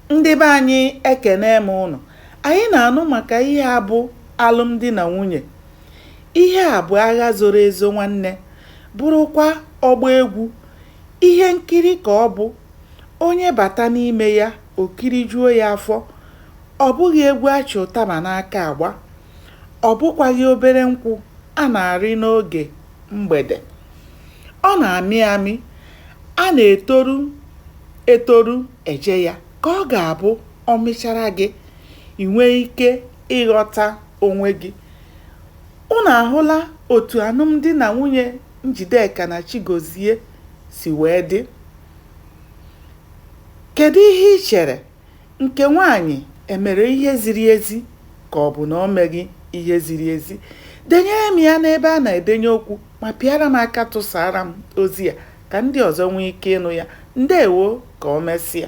Ndị be anyị ekene m ụnụ. Anyị na-anụ maka ihe a bụ alụmdi na nwunye. Ihe a bụ agha zoro ezo nwanne, bụrụkwa ọgbọ egwu. Ihe nkiri ka ọ bụ. Onye bata n'ime ya, o kirijuo ya afọ. Ọ bụghị egwu a chị ụtaba n'aka agba. Ọ bụkwaghị obere nkwụ a na-arị n'oge mgbede. Ọ na-amị amị. A na-etoru etoru eje ya ka ọ ga-abụ ọ mịchara gị, i nwee ike ịghọta onwe gị. Unu ahụla otu alụmdi na nwunye Njideka na Chigozie si wee dị? Kedu ihe i chere? Nke nwaanyị emere ihe ziri ezi ka ọ bụ na o meghị ihe ziri ezi? Denyere m ya n'ebe a na-edenye okwu ma pịara m aka tụsara m ozi a ka ndị ọzọ nwee ike ịnụ ya. Ndewo ka o mesịa.